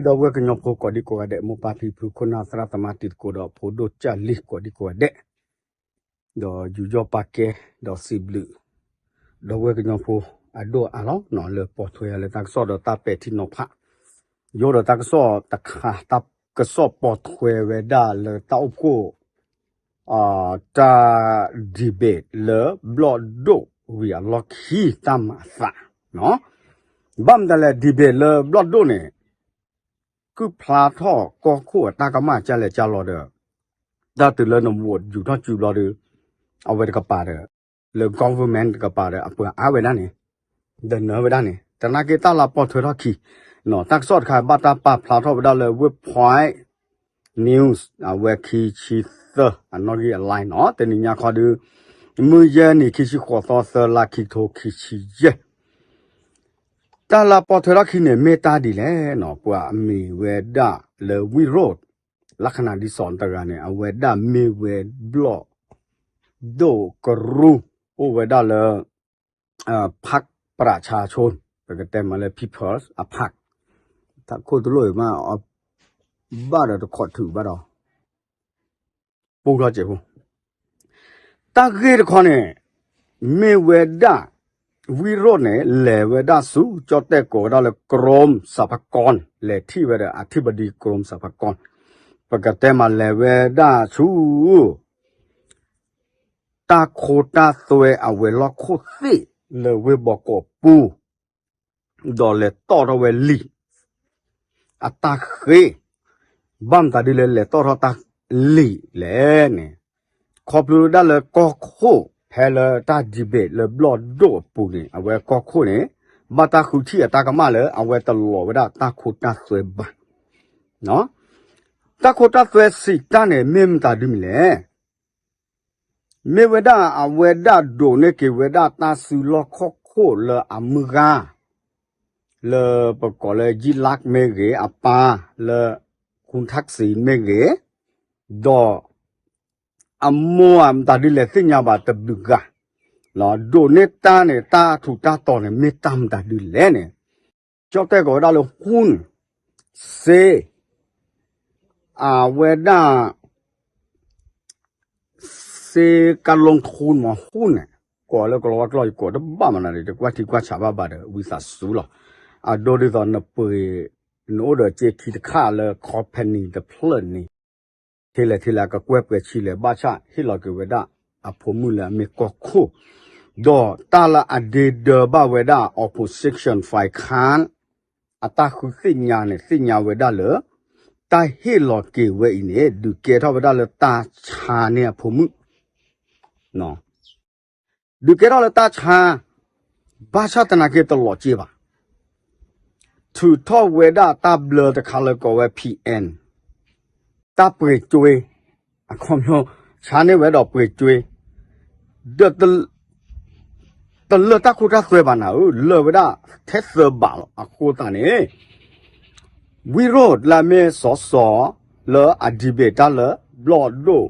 ဒီပုၢ်ဝဲၢ်ကညီဖိကိးဒံကိးဂၤဒဲး မိၢ်ပၢ်ဖံဖု ခိၣ်နၢ်သရၣ်သမါတံၤသကိးဒီးဖိဒိၣ်ကၢ်လံၤကိးဒံကိးဂၤဒဲး, ဒီးယူးယီၣ်ပာ်ကဲ ဒီးစံးဘျုး ဒီပုၢ်ဝဲၢ်ကညီဖိအဒိၣ်အါလီၤ လၢပိာ်ထွဲယၤလၢတၢ်ကစီၣ်ဒီးတၢ်ပဲာ်ထံနီၤဖး, ယအိၣ်ဒီးတၢ်ကစီၣ်တခါ တၢ်ကစီၣ်ပိာ်ထွဲဝဲဒၣ်လၢတၢ်အိၣ်ဖှိၣ် တၢ် debate လၢဘျီၣ်ဒိၣ်ဝံၤအလီၢ်ခံတၢ်မၤအသး, ဘၣ်မတၤလဲၣ် debate လၢဘျီၣ်ဒိၣ်န့ၣ် ကုၢ်ဖျါထီၣ်ကီၢ်ခိၣ်အတၢ်ကမၣ်ကလဲၣ်ကလီဒီး တၢ်တုၤလၢန vote ယူၤထီၣ်စုဘျီဒီး အဝဲတကပၤဒီး လၢ government တကပၤဒီး အပှၤအါဝဲဒၣ်န့ၣ် ဒီးနၢၤဝဲဒၣ်န့ၣ် တနာ်က့တၢ်လၢပိာ်ထွဲထီၣ်ခံ တၢ်ကစီၣ်တခါ ဘၣ်တၢ်ပာ်ဖျါထီၣ်ဝဲဒၣ်လၢ Waypoint News အဝဲခံဆံသၢ အနီၣ်ဂံၢ်အ live နီၤ တနံၤညါခီဒီး မုၢ်ယဲၢ်နံၤ ခံဆံဃိးသီ သၢလါ ခံကထိခံဆံယဲၢ် တၢ်လၢပိာ်ထွဲထီၣ်ခံန့ၣ် မ့ၢ်တၢ်ဒ်လဲၣ်နီၤ ပှၤအမံၤဝဲဒၣ်လၢ ဝံရိၣ် လၢခနၤဒ်စီၤတဂၤန့ၣ် အဝဲဒၣ်မ့ၢ်ဝဲဘျီၣ်ဒိၣ်ကရူၢ် အိၣ်ဝဲဒၣ်လၢ พรรคประชาชน ပကတဲမးလၢ People's အ พรรค တၢ်ခိၣ်တလိၣ်အံၤမး ဘၣ်ဒီးတခိးထုးဘၣ်ဒီး ပူထီၣ်စဲးဖိ တၢ်ဂ့ၢ်တခီန့ၣ် မ့ၢ်ဝဲဒၣ် ဝံရိၣ်န့ၣ် လဲၤဝဲဒၣ်ဆူ ကၠီၣ်တဲၣ်ကိးဝဲဒၣ်လၢ กรมสรรพากร လဲၤထံၣ်ဝဲဒီး อธิบดีกรมสรรพากร ပကတဲမးလဲၤဝဲဒၣ်ဆူ တၢ်ခိတၢ်သွဲအဝဲၤလီၢ်ခိၣ်သ့ၣ်လၢဝ့ၢ်ဘီကီးပူၤ ဒီးလဲၤတီၣ်ထီၣ်ဝဲလံာ် အတၢ်ဃ့ ဘၣ်မတၤဒ်လဲၣ်လဲၤတီၣ်ထီၣ်တၢ်လံာ်လဲၣ်န့ၣ် ခီဖျိဒၣ်လၢကီၢ်ခိၣ် ဖဲလၢတၢ် debate လၢဘျီၣ်ဒိၣ်အပူၤန့ၣ် အဝဲကီၢ်ခိၣ်န့ၣ် ဘၣ်တၢ်ဃုထံၣ်အတၢ်ကမၣ်လၢအဝဲတလီၤဝဲဒၣ်တၢ်ခိတၢ်သွဲဘၣ် တၢ်ခိတၢ်သွဲစံးတၢ်န့ၣ် မ့ၢ်မတၤဒ်မံၤလဲၣ် မ့ၢ်ဝဲဒၣ်အဝဲဒၣ်ဒိးန့ၢ်က့ၤဝဲဒၣ် တၢ်စုလီၢ်ခီၣ်ခိၣ်လၢအမုၢ်ဂၤ လၢပကိးလၢ ယံလၢးမ့ၢ်ဂ့ၤ အပၢ်လၢ ခူထၣ်စံမ့ၢ်ဂ့ၤ ဒီး အမိၢ်အမတၤဒ်လဲၣ်သ့ၣ်ညါဘၣ်တဘျုးဂၤ ဒိးန့ၢ်တၢ်န့ၣ် တၢ်ထူးတၢ်တီၤန့ၣ် မ့ၢ်တၢ်မတၤဒ်လဲၣ်န့ၣ် ကၠီၣ်တဲၣ်ကိးဝဲဒၣ်လၢ หุ้น စ့ အဝဲဒၣ် စ့ကလီၤထူမး หุ้น န့ၣ် ကိးလၢကလီၤဝါကျိာ် ယကိးတဘၣ်မနုၤန့ၣ် တကွၢ်ထံကွၢ်ဆးဘၣ်ဘၣ်ဒီး ဝံသးစူၤလီၤ. အဒိဒ်သိးနပှ့ၤ နအိၣ်ဒီးစ့ခံတခါလၢ company တဖျၢၣ်န့ၣ် ထဲလဲၣ်ထဲလဲၣ် အကကွဲၢ်ပှဲၤဆံလဲၣ် ဘၣ်ဆၣ်ဟ့ၣ်လီၤက့ၤဝဲဒၣ် အဖိမုၣ်လၢအမ့ၢ်ကီၢ်ခိၣ် ဒီးတၢ်လၢအဒ့ဒၢဘၣ်ဝဲဒၣ် opposition ฝ่ายค้าน အတၢ်ဃုသ့ၣ်ညါန့ၣ် သ့ၣ်ညါဝဲဒၣ်လၢ တၢ်ဟ့ၣ်လီၤက့ၤဝဲအံၤန့ၣ် ဒုးကဲထီၣ်ဝဲဒၣ်လၢတၢ်ဆါန့ၢ်အဖိမုၣ် ဒုးကဲထီၣ်လၢတၢ်ဆါ ဘၣ်ဆၣ်သနာ်က့တလီၤစ့ဘၣ်. ထုးထီၣ်ဝဲဒၣ်တၢ်ဘျၢတခါလၢကိးဝဲ พีเอ็น တၢ်ပှ့ၤကွ့ အခီပညီ ဆါန့ၢ်ဝဲဒီးပှ့ၤကွ့ ဒီး တလၢတၢ်ခိတၢ်သွဲဘၣ်နၤဧၢ လၢာ်ဝဲဒၣ်ထဲသၢဘးလီၤ. အဃိသတးန့ၣ် ဝံရိၣ်လၢအမ့ၢ်စီၤစီၤ လၢအ debate တၢ်လၢဘျီၣ်ဒိၣ်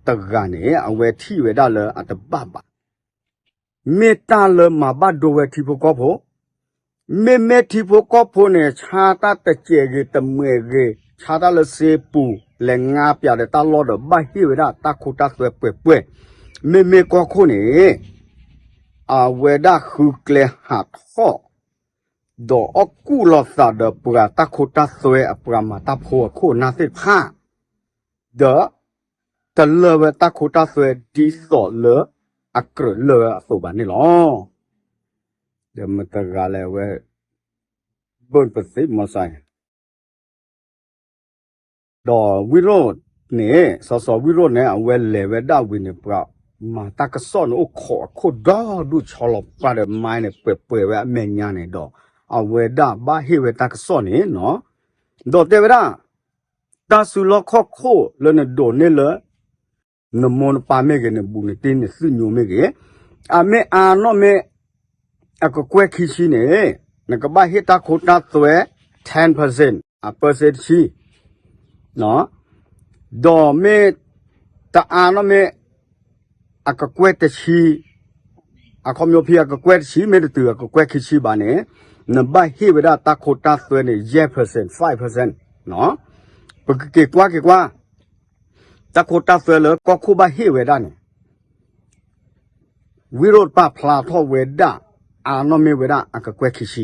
တဂၤန့ၣ် အဝဲထံၣ်ဝဲဒၣ်လၢအတဘၣ်ဘၣ် မ့ၢ်တၢ်လၢမၤဘၣ်ဒိဝဲထံဖိကီၢ်ဖိ မ့မ့ၢ်ထံဖိကီၢ်ဖိန့ၣ် ဆါတၢ်တစဲးဂ့ၤတမှဲးဂ့ၤ ဆါတၢ်လၢစ့ပူၤ လဲၤငါပၠးဒီးတၢ်လီၢ်ဒီး ဘၣ်ဟ့ၣ်ဝဲဒၣ်တၢ်ခိတၢ်သွဲပှဲၤပှဲၤ မ့မ့ၢ်ကီၢ်ခိၣ်န့ၣ် အဝဲဒၣ်ဃုကျဲဟးထီၣ် ဒီးအီၣ်ကူၣ်လီၤသးဒီးပှၤတၢ်ခိတၢ်သွဲအပှၤမၤတၢ်ဖိအခိၣ်အနၢ်သ့ၣ်တဖၣ် ဒီး တလၢာ်ဝဲတၢ်ခိတၢ်သွဲဒ်သိးလၢအကြၢးလၢာ်ဝဲအသိးဘၣ်န့ၣ်လီၤ. ဒီးမတၤတဂၤလဲၣ်ဝဲ ဘၢၣ်ပသ့ၣ်မီၤစၢ် ဒီးဝံရိၣ်န့ၣ် စီၤစီၤဝံရိၣ်န့ၣ် အဝဲလဲၤဝဲဒၣ်ဝံၤန့ၣ် ပှၤမၤတၢ်ကစီၣ်န့ၣ် အိၣ်ခိးအခိၣ်ဒီဒူၣ်ဆီလီၤပှၢ်ဒီး မၤန့ၣ် ပှဲၤပှဲၤဝဲအမဲာ်ညါန့ၣ်ဒီး အဝဲဒၣ်ဘၣ်ဟ့ၣ်ဝဲတၢ်ကစီၣ်န့ၣ်နီၤ ဒီးတဲဝဲဒၣ် တၢ်စုလီၢ်ခီၣ်ခိၣ်လၢနဒိးန့ၢ်လၢ နမိၢ်နပၢ်မ့ၢ်ဂ့ၤ နဘူးနတံၢ်နသုၣ်ညိမ့ၢ်ဂ့ၤ, အမ့ၢ်အါနီၣ်မ့ၢ် အကကွဲၢ်ခံဆံန့ၣ် နကဘၣ်ဟ့ၣ်တၢ်ခိတၢ်သွဲ ten percent အ percent တဆံ, ဒီးမ့ၢ်တအါနီၣ်မ့ၢ် အကကွဲၢ်တဆံ, အခီပညီဖဲအကကွဲၢ်တဆံ မ့ၢ်တတုၤအကကွဲၢ်ခံဆံဘၣ်န့ၣ် နဘၣ်ဟ့ၣ်ဝဲဒၣ်တၢ်ခိတၢ်သွဲန့ၣ် ယဲၢ် percent, five percent, ပကက့ၤကွၢ်က့ၤကွၢ် တၢ်ခိတၢ်သွဲလၢကီၢ်ခိၣ်ဘၣ်ဟ့ၣ်ဝဲဒၣ်န့ၣ် ဝံၤဒီးပာ်ဖျါထီၣ်ဝဲဒၣ် အါနီၢ်မ့ၢ်ဝဲဒၣ်အကကွဲၢ်ခံဆ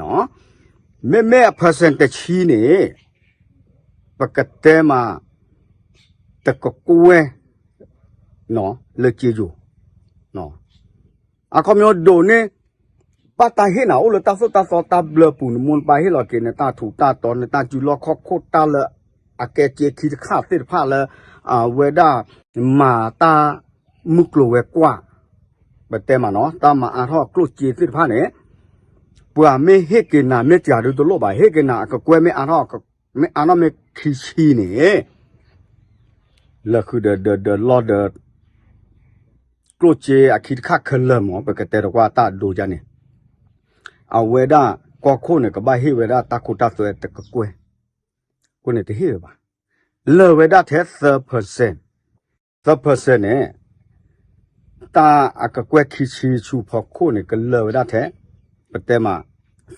ံ, မ့မ့ၢ်အ percent တဆံန့ၣ် ပကတဲမး တကကွဲၢ် လၢစ့ယိၤ အခီပညီဒိးန့ၢ် ဘၣ်တၢ်ဟ့ၣ်နၤ အိၣ်လၢတၢ်သိၣ်တၢ်သီတၢ်ဘျၢပူၤ နမိၢ်နပၢ်ဟ့ၣ်လီၤက့ၤ နတၢ်ထူးတၢ်တီၤ နတၢ်စုလီၢ်ခီၣ်ခိၣ် တၢ်လၢအကဲစ့ခံတခါသ့ၣ်တဖၣ်လၢ အဝဲဒၣ် မၤတၢ်မုၢ်ကျိၤဝဲၤကွာ် ပတဲမးနီၤ တၢ်မၤအါထီၣ်ကျိၣ်စ့သ့ၣ်တဖၣ်န့ၣ် ပှၤမ့ၢ်ဟ့ၣ်က့ၤနၤမ့ၢ်စှၤဒုတလိၣ်ဘၣ် ဟ့ၣ်က့ၤနၤအကကွဲၢ်မ့ၢ်အါထီၣ် မ့ၢ်အါထီၣ်မ့ၢ်ခံဆံန့ၣ် လၢာ်ဃုာ်ဒီး ဒီး ဒီးလီၢ်ဒီး ကျိၣ်စ့အခံတခါခဲလၢာ်မး ပကတဲတကွၢ်တၢ်ဒိယါန့ၣ် အဝဲဒၣ်ကီၢ်ခိၣ်န့ၣ် ကဘၣ်ဟ့ၣ်ဝဲဒၣ်တၢ်ခိတၢ်သွဲတကကွဲၢ် အဃိန့ၣ်တဟ့ၣ်ဝဲဘၣ် လၢာ်ဝဲဒၣ်ထဲသၢ percent, သၢ percent န့ၣ် တၢ်အကကွဲၢ်ခံဆံဆူဖီခိၣ်န့ၣ် ကလၢာ်ဝဲဒၣ်ထဲ ပတဲမး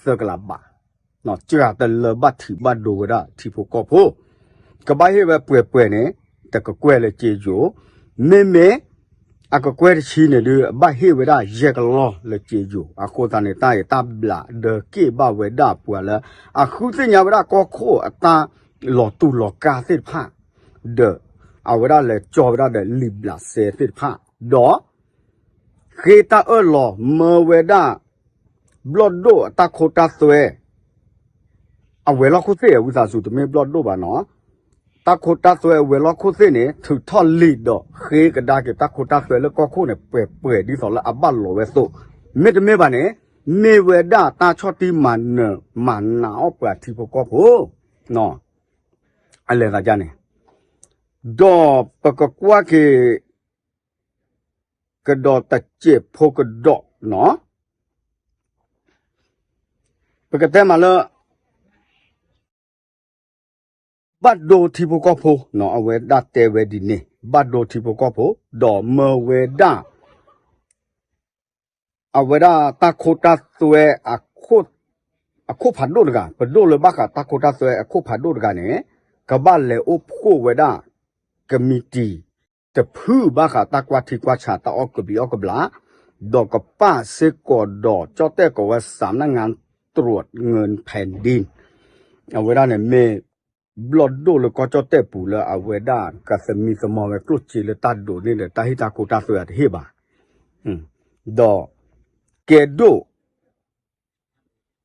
သၢကလးဘး စှၤတလၢာ်ဘၣ်ထံးဘၣ်ဒိဝဲဒၣ်ထံဖိကီၢ်ဖိ ကဘၣ်ဟ့ၣ်ဝဲပှဲၤပှဲၤန့ၣ် တကကွဲၢ်လၢစ့ယိၤ မ့မ့ၢ် အကကွဲၢ်တဆံန့ၣ်ဒုး ဘၣ်ဟ့ၣ်ဝဲဒၣ်ယဲၢ်ကလီၢ်လၢစ့ယိၤ အဃိသတးန့ၣ် တၢ်အံၤတၢ်ဘျးဒၢက့ၢ်ဘၣ်ဝဲဒၣ်ပှၤလၢ အဃုသ့ၣ်ညါဝဲဒၣ်ကီၢ်ခိၣ်အတၢ်လီၤတူာ်လီၤကာ်သ့ၣ်တဖၣ် ဒီး အဝဲဒၣ်လဲၤကၠီဝဲဒၣ်ဒီးလံာ်ဘျးစဲသ့ၣ်တဖၣ် ဒီး ဃ့တၢ်အၢၣ်လီၤမၢဝဲဒၣ် ဘျီၣ်ဒိၣ်အတၢ်ခိတၢ်သွဲ အဝဲၤလီၢ်ခိၣ်သ့ၣ် ဝံသးစူၤတမ့ၢ်ဘျီၣ်ဒိၣ်ဘၣ်နီၤ တၢ်ခိတၢ်သွဲအဝဲၤလီၢ်ခိၣ်သ့ၣ်န့ၣ် ထုးထီၣ်လံာ်ဒီးဃ့ကဒါက့ၤတၢ်ခိတၢ်သွဲလၢကီၢ်ခိၣ်န့ၣ် ပှဲၤပှဲၤဒ်သိးလၢအဘၣ်လိာ်ဝဲအသိး, မ့တမ့ၢ်ဘၣ်န့ၣ် မ့ၢ်ဝဲဒၣ်တၢ်ဆီၣ်တံၢ်မၤနၢၤမၤနးအီၣ်ပှၤထံဖိကီၢ်ဖိ အလဲၤသးဒ်န့ၣ်, ဒီးပကကွၢ်က့ၤ ကဒီးတစဲးဖိကဒီးနီၤ, ပကတဲမးလၢ ဘၣ်ဒိထံဖိကီၢ်ဖိနီၤ, အဝဲဒၣ်တဲဝဲဒ်န့ၣ် ဘၣ်ဒိထံဖိကီၢ်ဖိ ဒီးမၢဝဲဒၣ် အဝဲဒၣ်တၢ်ခိတၢ်သွဲ အခိၣ်ဖးဒိၣ်တဂၤ, ပဒိၣ်လၢဘၣ်ဃးတၢ်ခိတၢ်သွဲအခိၣ်ဖးဒိၣ်တဂၤန့ၣ် ကဘၣ်လဲၤအိၣ်ဖှိၣ်ဝဲဒၣ် ကမံးတံာ် တဖုဘၣ်ဃးတၢ်ကွၢ်ထံကွၢ်ဆးတၢ်အီၣ်ကဘျံးအီၣ်ကဘျၣ်, ဒီးကပာ်စ့ၢ်ကီးဒီး ကၠီၣ်တဲၣ်ကိးဝဲ စးနၣ်ငါတြူးငၢၣ်ဖဲဒ့ၣ်, အဝဲဒၣ်န့ၣ်မ့ၢ် ဘျီၣ်ဒိၣ်လၢကီၢ်ကၠီၣ်တဲၣ်ပူၤလၢအဝဲဒၣ်ကသမံသမိးဝဲကျိၣ်စ့လၢတၢ်ဒိးန့ၢ်ဒီးတၢ်ဟ့ၣ်တၢ်ခိတၢ်သွဲအတဟ့ၣ်ဘၣ်, ဒီး ကဲဒိၣ်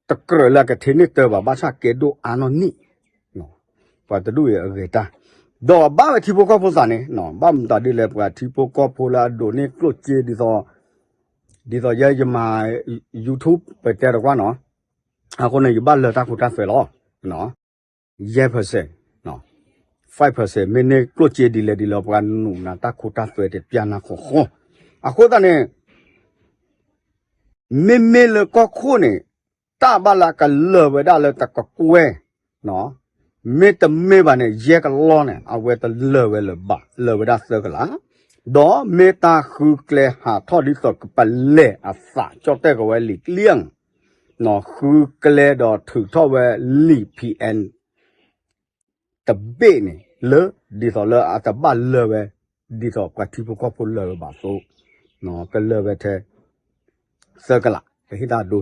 တကြၢးလၢအကထံၣ်န့ၢ်တၢ်ဘၣ် ဘၣ်ဆၣ်ကဲဒိၣ်အါနီၢ်နံၣ်, ပှၤတဒူၣ်အံၤအဂ့ၤတၢ်, ဒီးဘၣ်ဝဲထံဖိကီၢ်ဖိသးန့ၣ်, ဘၣ်မတၤဒ်လဲၣ် ပှၤထံဖိကီၢ်ဖိလၢအဒိးန့ၢ်ကျိၣ်စ့ဒ်သိး, ဒ်သိးယဲယမၤ YouTube ပတဲတကွၢ်နီၤ, အဃိန့ၣ် ယဘၣ်လၢတၢ်ခိတၢ်သွဲလီၤ, ယဲၢ် percent, five percent မ့ၢ်န့ၢ်ကျိၣ်စ့ဒ်လဲၣ်ဒ်လဲၣ် ပှၤနုာ်နၤတၢ်ခိတၢ်သွဲတပျၢ်နၤဃီဃီ, အဃိသတးန့ၣ် မ့မ့ၢ်လၢကီၢ်ခိၣ်န့ၣ် တၢ်ဘၣ်လၢကလၢာ်ဝဲဒၣ်လၢတကကွဲၢ်, မ့တမ့ၢ်ဘၣ်န့ၣ် ယဲၢ်ကလီၢ်န့ၣ် အဝဲတလၢာ်ဝဲလၢၤဘၣ် လၢာ်ဝဲဒၣ်သၢကလး, ဒီးမ့ၢ်တၢ်ဃုကျဲဟးထီၣ်ဒ်သိးကပလဲၤအသး ကၠီၣ်တဲၣ်ကိးဝဲလံာ်ကျံၣ်, ဃုကျဲဒီးထုးထီၣ်ဝဲလံာ် P N တဘ့ၣ်န့ၣ် လၢ ဒ်သိးလၢအတဘၣ်လၢာ်ဝဲ ဒ်သိးပှၤထံဖိကီၢ်ဖိလၢာ်ဝဲဘၣ်အသိး, ကလၢာ်ဝဲထဲ သၢကလး ကဟ့ၣ်တၢ်ဒိ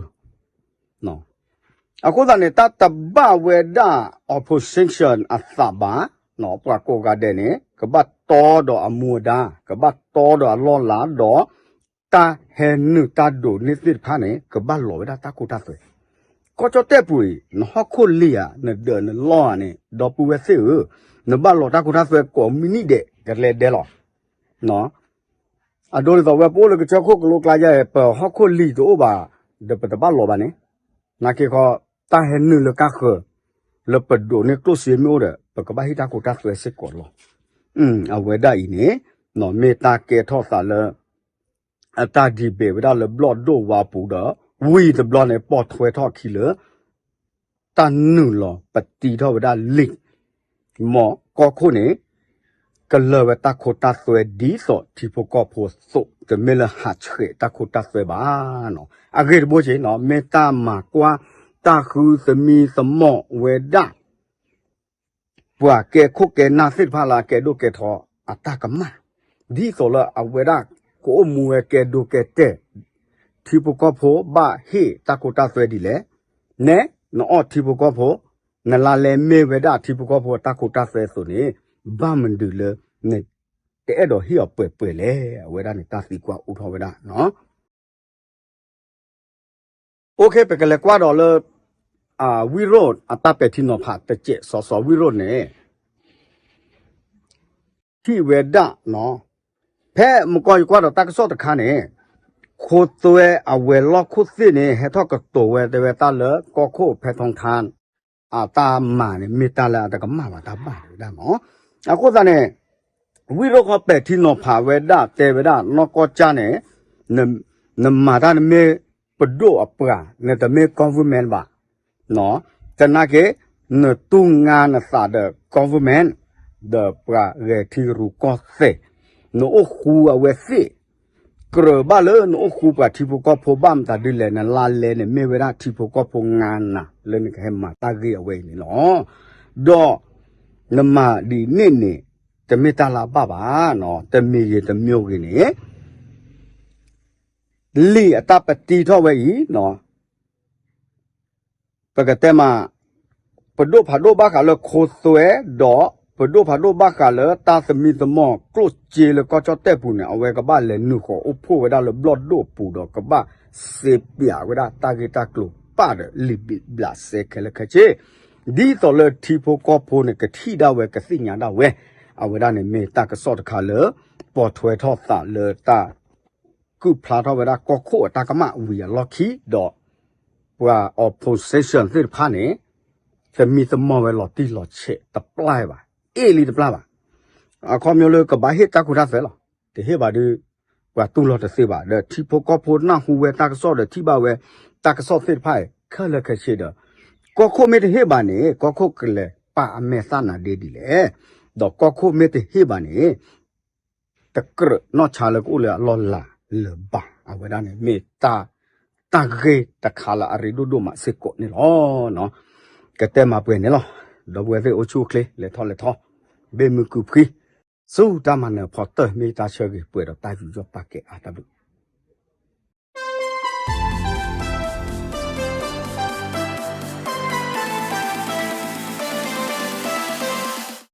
အဃိသတးန့ၣ် တၢ်တဘၣ်ဝဲဒၣ် opposition အသးဘၣ်, ပှၤကိးဂၤဒဲးန့ၣ် ကဘၣ်တီဒီးအမူအဒါ, ကဘၣ်တီဒီးအလီၢ်လၤဒီး တၢ်ဟဲနုာ်တၢ်ဒိးန့ၢ်သ့ၣ်တဖၣ်န့ၣ် ကဘၣ်လီၤဝဲဒၣ်တၢ်ခိတၢ်သွဲ, ကီၢ်ကၠီၣ်တဲၣ်ပူၤအံၤ နဟီၣ်ခိၣ်လံာ်ဧါ နဒၢးနလီၢ်ဧါန့ၣ် ဒီပုၢ်ဝဲၢ်သ့ၣ်ဧၢ, နဘၣ်လီၤတၢ်ခိတၢ်သွဲကိးမုၢ်နံၤဒဲး ကလဲၤဒဲးလီၤ. အဒိဒ်သိးဝဲ ပအိၣ်လၢကစၢၢ်ခိၣ်ကလိကျါယါအံၤ ပဟီၣ်ခိၣ်လံာ်တအိၣ်ဘၣ် ဒီးပတဘၣ်လီၤဘၣ်န့ၣ်, နာ်က့ခီ တၢ်ဟဲနုာ်လၢကါဃၢၤ လၢပဒိးန့ၢ်ကျိၣ်စ့မ့ၢ်အိၣ်ဒီး ပကဘၣ်ဟ့ၣ်တၢ်ခိတၢ်သွဲစ့ၢ်ကီးလီၤ. အဝဲဒၣ်အံၤန့ၣ် မ့ၢ်တၢ်ကဲထီၣ်သးလၢ အတၢ်ဒံးဘ့ၣ်ဝဲဒၣ်လၢဘျီၣ်ဒိၣ်ဝါပူၤဒီး ဝံၤတဘျီန့ၣ် ပိာ်ထွဲထီၣ်ခံလၢ တၢ်နုာ်လီၤပတံထီၣ်ဝဲဒၣ်လံာ် မ်ကီၢ်ခိၣ်န့ၣ် ကလၢာ်ဝဲတၢ်ခိတၢ်သွဲဒ်သိးထံဖိကီၢ်ဖိအသိး တမ့ၢ်လၢဟးဆှဲးတၢ်ခိတၢ်သွဲဘၣ်. အဂ့ၢ်တဘိက့ၤ မ့ၢ်တၢ်မၤကွၢ် တၢ်ဃုသမံသမိးဝဲဒၣ် ပှၤကဲခိၣ်ကဲနၢ်သ့ၣ်တဖၣ်လၢအကဲဒိၣ်ကဲထီအတၢ်ကမၣ်, ဒ်သိးလၢအဝဲဒၣ်ကအိၣ်မူဝဲကဲဒိၣ်ကဲတဲာ်, ထံဖိကီၢ်ဖိဘၣ်ဟ့ၣ်တၢ်ခိတၢ်သွဲဒ်လဲၣ်, နဲ, နအီၣ်ထံဖိကီၢ်ဖိ, နလါလဲမ့ၢ်ဝဲဒၣ်ထံဖိကီၢ်ဖိအတၢ်ခိတၢ်သွဲအသိးန့ၣ်, ဘၣ်မနုၤလၢ နတအဲၣ်ဒိးဟ့ၣ်အီၤပှဲၤပှဲၤလဲၣ်, အဝဲဒၣ်န့ၣ်တၢ်သံကွၢ်အိၣ်ထီၣ်ဝဲဒၣ် OK, ပကလဲၤကွၢ်ဒီးလၢ ဝံရိၣ်အတၢ်ပဲာ်ထံနီၤဖးတစဲး စီၤစီၤဝံရိၣ်န့ၣ် ထံၣ်ဝဲဒၣ်, ဖဲမကီယကွၢ်ဒီးတၢ်ကစီၣ်တခါန့ၣ်, ခိသွဲအဝဲၤလီၢ်ခိၣ်သ့ၣ်န့ၣ် ဟဲထီၣ်ကတိၤဝဲတဲဝဲတၢ်လၢကီၢ်ခိၣ်ဖဲထီထါ အတၢ်မၤန့ၣ် မ့ၢ်တၢ်လၢအတကမၣ်ဘၣ်တၢ်ဘၣ်ဝဲဒၣ်မး. အဃိသတးန့ၣ် ဝံရိၣ်ဃီပဲာ်ထံနီၤဖးဝဲဒၣ်တဲဝဲဒၣ် နီၢ်ကီၢ်ကၠၢ်န့ၣ် နမၤတၢ်နမ့ၢ်ပဒိၣ်အပှၤ, နတမ့ၢ် government ဘၣ်. သနာ်က့ နတူၢ်ငါနသးဒီး government ဒီးပှၤဂဲၤထံရူၢ်ကီၢ်သဲး, နအိၣ်ဃူအဝဲသ့ၣ်, ကြၢးဘၣ်လၢနအိၣ်ဃူပှၤထံဖိကီၢ်ဖိဘၣ်မတၤဒ်လဲၣ်, နလါလဲန့ၣ်မ့ၢ်ဝဲဒၣ်ထံဖိကီၢ်ဖိငါနၤလၢနကဟဲမၤတၢ်ဂ့ၢ်အဝဲအံၤန့ၣ်လီၤ. ဒီးနမၤဒ်န့ၣ်န့ၣ် တမ့ၢ်တၢ်လၢအဘၣ်ဘၣ်, တမံၤဂ့ၤတမံၤဂ့ၤန့ၣ် လံာ်အတၢ်ပတံထီၣ်ဝဲအံၤ ပကတဲမး ပဒိၣ်ဖးဒိၣ်ဘၣ်ဃးလၢခိသွဲ ဒီးပဒိၣ်ဖးဒိၣ်ဘၣ်ဃးလၢတၢ်သမံသမိးကျိၣ်စ့လၢကီၢ်ကၠီၣ်တဲၣ်ပူၤန့ၣ် အဝဲကဘၣ်လဲၤနုာ်ဃီၤအိၣ်ဖှိၣ်ဝဲဒၣ်လၢဘျီၣ်ဒိၣ်ပူၤဒီး ကဘၣ်စံးပၠးဝဲဒၣ်တၢ်ဂ့ၢ်တၢ်ကျိၤပာ်ဒီးလံာ်ဘျးစဲခဲလၢာ်ခဲဆ့, ဒ်သိးလၢထံဖိကီၢ်ဖိန့ၣ် ကထံၣ်ဒၣ်ဝဲကသ့ၣ်ညါဒၣ်ဝဲ, အဝဲဒၣ်န့ၣ်မ့ၢ်တၢ်ကစီၣ်တခါလၢ ပိာ်ထွဲထီၣ်သးလၢတၢ် ကုၢ်ဖျါထီၣ်ဝဲဒၣ်ကီၢ်ခိၣ်အတၢ်ကမၣ်ဝံၤအလီၢ်ခံဒီး ပှၤ opposition သ့ၣ်တဖၣ်န့ၣ် သမံသမိးဝဲလီၤတံၢ်လီၤဆဲးတပျၢ်ဘၣ်, အ့ၣ်လံတပျၢ်ဘၣ်. အခီပညီလၢကဘၣ်ဟ့ၣ်တၢ်ခိတၢ်သွဲလီၤ. တဟ့ၣ်ဘၣ်ဒီး ပှၤတူၢ်လိာ်တသ့ဘၣ်. ဒီးထံဖိကီၢ်ဖိနၢ်ဟူဝဲတၢ်ကစီၣ်ဒီးထံၣ်ဘၣ်ဝဲတၢ်ကစီၣ်သ့ၣ်တဖၣ်အံၤ ခဲလၢာ်ခဲဆ့ဒီး ကီၢ်ခိၣ်မ့ၢ်တဟ့ၣ်ဘၣ်န့ၣ် ကီၢ်ခိၣ်ကလဲၤပာ်အမဲာ်သၣ်နၤဒ့ဒ်လဲၣ်. ဒီးကီၢ်ခိၣ်မ့ၢ်တဟ့ၣ်ဘၣ်န့ၣ် တကြၢးနီၢ်ဆါလၢကအိၣ်လၢအလီၢ်လၤလၢၤဘၣ်. အဝဲဒၣ်န့ၣ်မ့ၢ်တၢ် တၢ်ဂ့ၢ်တခါလၢအရ့ဒိၣ်ဒိၣ်မးစ့ၢ်ကီးန့ၣ်လီၤ. ကတဲမၤပှဲၤန့ၣ်လီၤ. ဒီပုၢ်ဝဲၢ်သ့ၣ်အိၣ်ဆူၣ်အိၣ်ချ့ လဲၤထီၣ်လဲၤထီ ဘ့ၣ်မုၢ်ကုၢ်ဖှံ ဆူတၢ်မၤနၢၤဖီတၢၢ် မ့ၢ်တၢ်ဆၢဂ့ၤပှဲၤဒီးတၢ်ယူးယီၣ်ပာ်ကဲအါတၢ်ဘျုး